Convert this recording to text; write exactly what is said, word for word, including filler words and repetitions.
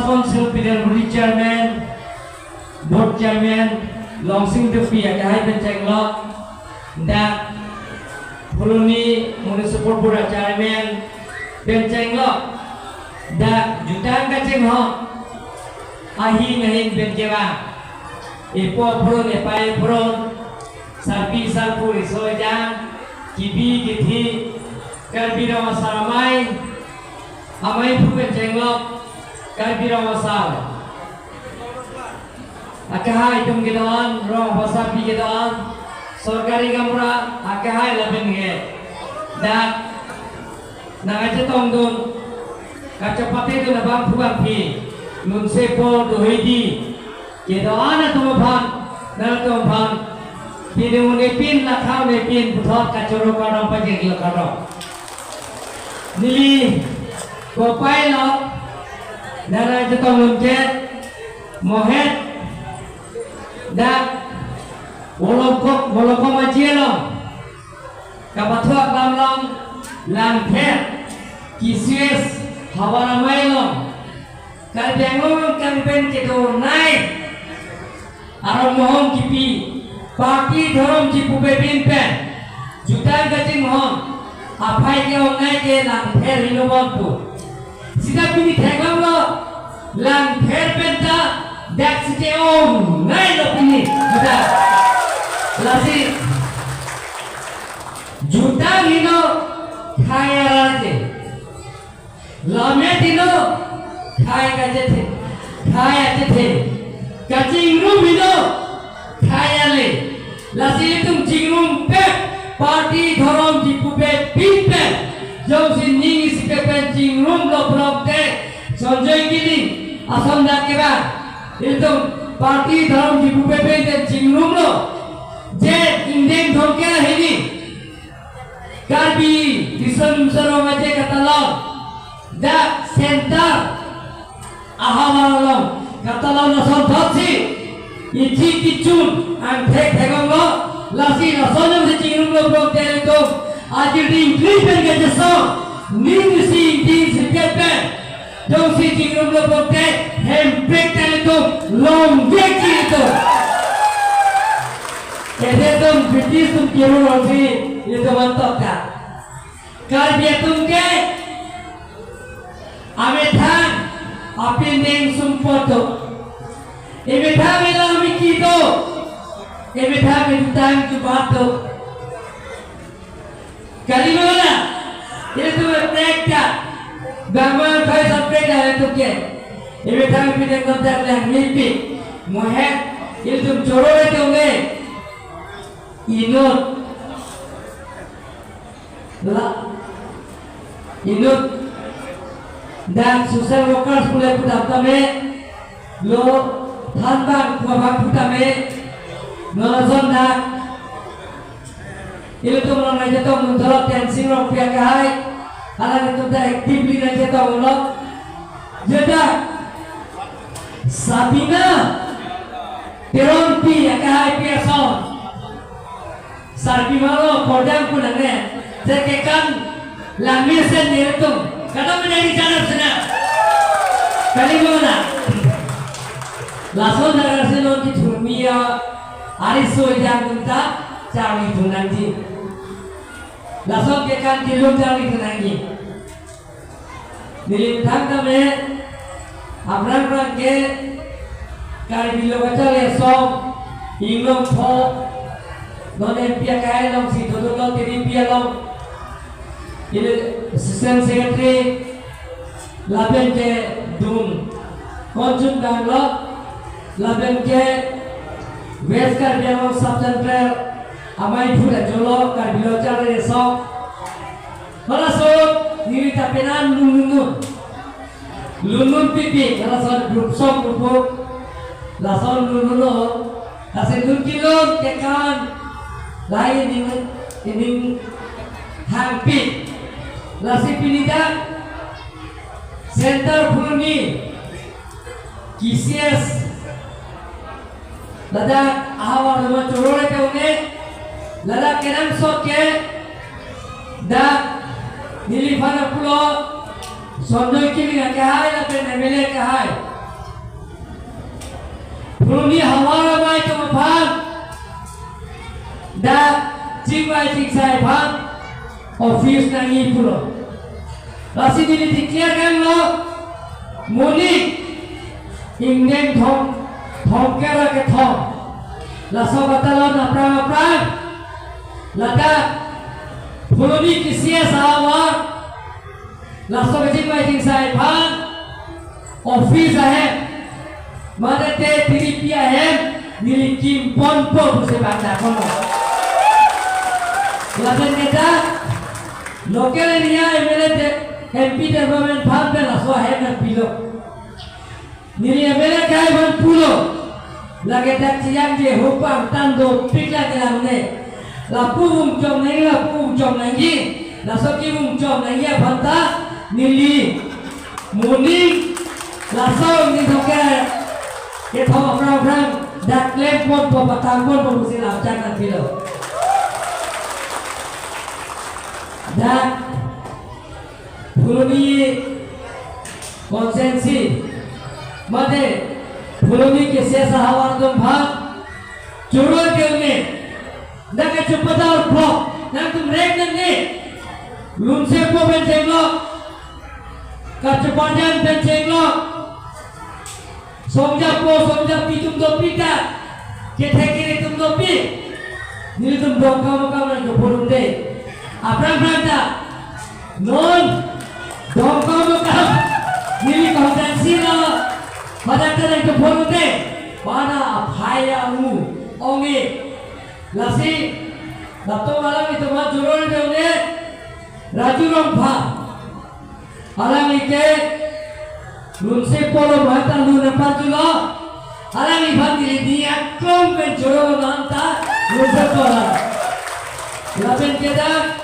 Council P W D Chairman, Board Chairman Longsing Ingtipi akehai pen chenglok, dak Phuloni Municipal Board Chairman pen chenglok, dak jutang kachinghon ahin ahin pen kevang, epo aphrang epai aphrang, sarpi sarpo riso ejang, kebi kethe, Karbi Rong Asar Amei, ameiphu pen chenglok, Karbi Rong Asar akehai atum kedo-an, rong aphan sarpi kedo-an, sorkari gaonbura akehai lapen ke dak nangkachetongdun, kachepatedun abangphu bangphi, lunsepo do hedi kedo-an atum aphan, nangtum aphan pini un-epin, lakha un-epin puthot kachoro kardom pajirlo kardom. Neli kopai lo, nangkachetongdun ke mohet dak Molongkok, Molongkok Maji along kapathuak lam along Langpher K C S havar amei along Karbi Anglong Rongkang pen kedonei arong mohong kipi, party dhorom kipupe pin pen jutang kachinghon aphai ke-ongnei ke Langpher helo bon pu. Sita pini theklonglo, Langpher pen ta dak si ke-ongneilo pini. Sita lasi jutang helo, khei arje. Lammet helo, khei kachethe, khei achethe. Kachingrum helo, khei ale. Lasi itum chingrumpet, party dhorom kipupe pin pen, jongsi ning isipe pen chingrumlo pulote, Sanjay Killing ason dak kevang, itum party dhorom kipupe pin pen chingrumlo. Je ingdeng thomkep hini Karbi Riso Nimso Rong Aje katalon, dak center ahavar along katalon asonthotsi, ithi kichun angthek thek-onglo. Lasi lason jongsi chingrumlo pulote itum ajir ding kli pen kachesong, ning isi ingting isi pet pen jongsi chingrumlo pulote hemprek ta itum longvekji itum. Ede atum British atum kero longsi itum antok ta. Karbi atum ke amethang apindeng sumpot do. Emethang elo amiki do. Emethang emethang chubat do. Kali mana? Itum eprek ta. Bangma phai saprek ta itum ke. Emethang pindeng kontak lang nipi. Mohet itum choro le tum le. Inut. La. Inut. Dak social workers pule pudam tame. Lo thanbang pu abang pu tame, non ason dak ilitum non nangchetongdun tolok Tensing Rongpi akehai, alanglitum ta actively nangchetongdunlo. Jeda Sabina Teronpi akehai pi ason. Sarpi malo kordang punangne. Sekekan langmesen nirtum. Kadang menjadi jalan sana. Kali mana? Lason darasi non kithurmi ariso ejang dunta charli thunangji. Lason kekan kelun charli thunangji. Neli methang tame aphrang phrang ke Karbi Lo Kacharli Asong, Inglong Pho, non M P akehai alongsi dodolo T D P along, ili Assistant Secretary, lapen ke dun konchun banglo, lapen ke West Karbi Anglong Sub Central amei phura jolo Karbi Lo Kacharli Asong. Halaso neli ta penan lunlun. Lunlun pipi, halaso group song group. Lason lunlun lo. Lasi lun kelun kekan. Lahai ning, ning hangpi. Lasi pini dak Center Phuloni K C S. Ladak ahavar rumah choro le ke une. Ladak kenangsot ke dak neliphan pulo. Sonjoy Kiling akehai lapen M L A akehai, Phuloni havar amei atum aphan dak chingvai chingsai aphan office nangji pulo. Lasi neli declare kanglo, moning ingdeng thom, thomkep ra kethom, laso katalon aphrang aphrang ladak Phuloni ke C S havar, laso kachingvai chingsai aphan office ahem, mate te tiripi ahem neli kimponpo pusi bangda kono. Lapen ke dak local area M L A te, M P department aphan pen laso ahem nangpilo. Neli M L A akehai aphan pulo, lake dak chiyang je hopang tan dopik lake lamne. Lapu vung chom nangji, lapu vung chom nangji, laso kevung chom nangji aphan ta neli moning laso ingdeng thomkep ra kethom aphrang aphrang dak klemponpo, patangponpo pusi lamchak nangpilo. Dak Phuloni constituency, mate Phuloni ke C S havar atum aphan choro ke-un-e, dak ke Chupadar block nangtum rek nangne, Lunsepo pen chenglok, Kachupajan pen chenglok, Songjapo, Songjapi atum dopik ta, kethe kere atum dopik. Nelitum Dongkamukam nangkepho un'e. Aphrang aphrang ta non Dongkamukam neli constituency lo, pada ta nangkepho un'e. Pada aphai angu ong-e. Lasi latum alanglitum aphan choro ke-un-e, Raju Rongphar. Alangli ke Lunsepo lo, mata lun apar chulo. Alangliphan neli ni aklong pen choro lo, manta Lunsepo lo. Lapen ke dak